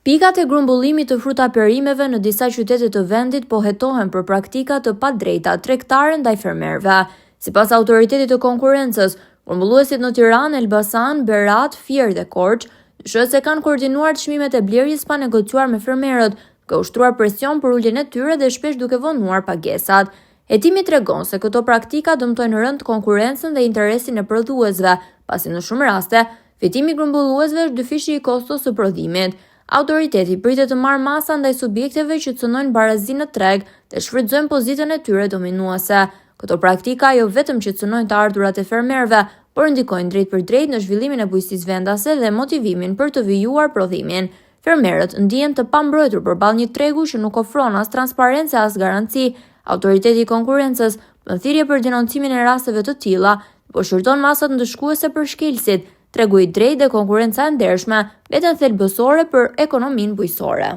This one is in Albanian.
Pikat e grumbullimit të fruta-perimeve në disa qytete të vendit po hetohen për praktika të padrejta tregtare ndaj fermerëve. Sipas Autoritetit të Konkurrencës, grumbulluesit në Tiranë, Elbasan, Berat, Fier dhe Korçë dyshohet se kanë koordinuar çmimet e blerjes pa negociuar me fermerët, duke ushtruar presion për uljen e tyre dhe shpesh duke vonuar pagesat. Hetimi tregon se këto praktika dëmtojnë rëndë konkurrencën dhe interesin e prodhuesve, pasi në shumë raste, fitimi i grumbulluesve është dyfishi i kostos së prodhimit. Autoriteti pritet të marrë masa ndaj subjekteve që cënojnë barazinë në treg dhe shfrytëzojnë pozitën e tyre dominuese. Këto praktika jo vetëm që cënojnë të ardhurat e fermerëve, por ndikojnë drejtpërdrejt në zhvillimin e bujqësisë vendase dhe motivimin për të vijuar prodhimin. Fermerët ndihen të pambrojtur përballë një tregu që nuk ofron as transparencë e as garanci. Autoriteti i Konkurrencës bën thirrje për denoncimin e rasteve të tilla dhe po shqyrton masat ndëshkuese për shkelësit. Tregu i drejtë dhe konkurrenca e ndershme mbeten thelbësore për ekonominë bujqësore.